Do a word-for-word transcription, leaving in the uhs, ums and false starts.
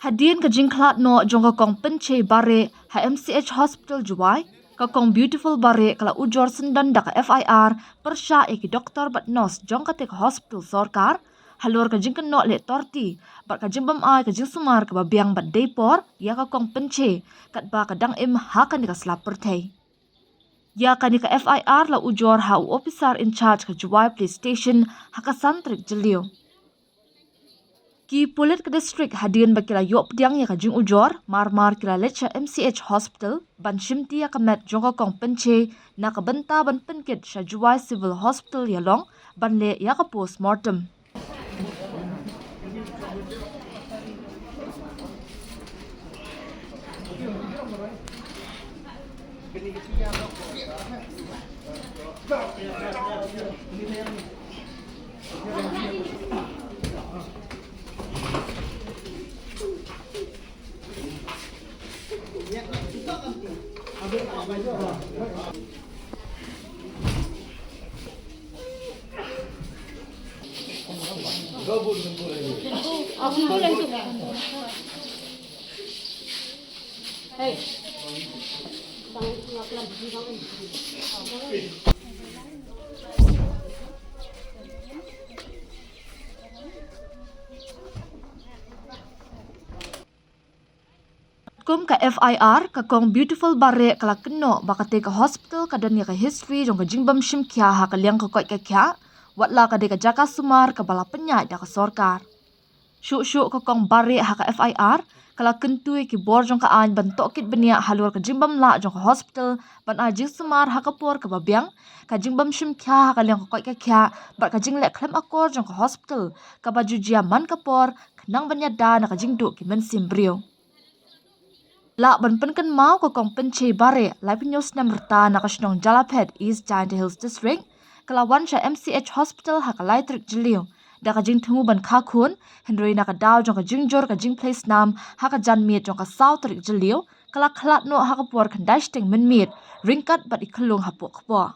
Hadien ka jingkhlad noh jong ka Kong Pynche Bareh ha M C H Hospital Jowai, ka Kong Beautiful Bareh ka la ujor syndon da ka F I R pyrshah ïa ki doktor bad nurse jong katei ka hospital sorkar halor ka jingkynnoh leh torti bad ka jingbym ai ka jingsumar kaba biang bad dei por ïa ka Kong Pynche katba ka dang im ha kane ka slap pyrthei. Ïa kane ka F I R la ujor ha u officer in charge ka Jowai Police Station ha ka san tarik Jylliew. Ki pulit ka district hadien ba ki la ïoh pdiang ïa ka jingujor, mar mar ki la leit sha M C H Hospital ban shimti ïa ka met jong ka Kong Pynche na ka bynta ban pynkit sha Jowai Civil Hospital ïalong ban leh ïa ka postmortem. Kum ka F I R, ka Kong Beautiful Bareh ka la kynnoh ba katei ka hospital ka don ïa ka history jong ka jingbym shim khia ha ka liang ka koit ka khiah, wat la ka dei ka jaka sumar kaba la pynïaid da ka sorkar. Shuh shuh ka Kong Bareh ha ka F I R ka la kyntu ïa ki bor jong ka aiñ ban tohkit bniah halor ka jingbym lah jong ka hospital ban ai jingsumar ha ka por kaba biang, ka jingbym shim khia ha ka liang ka koit ka khiah bad ka jingleh khlem akor jong ka hospital kaba ju jia man ka por khnang ban ïada na ka jingduh ki mynsiem briew. Lah ban pynkynmaw, ka Kong Pynche Bareh, laiphew snem rta, na ka shnong Jalaphet, East Jaintia Hills District, ka la wan sha M C H Hospital ha ka lai tarik Jylliew da ka jingthmu ban kha khun, hynrei na ka daw jong ka jingjur ka jingphlei snam ha ka janmiet jong ka saw tarik Jylliew, ka la khlad noh ha ka por khyndai shiteng mynmiet, ryngkat bad i khyllung hapoh kpoh.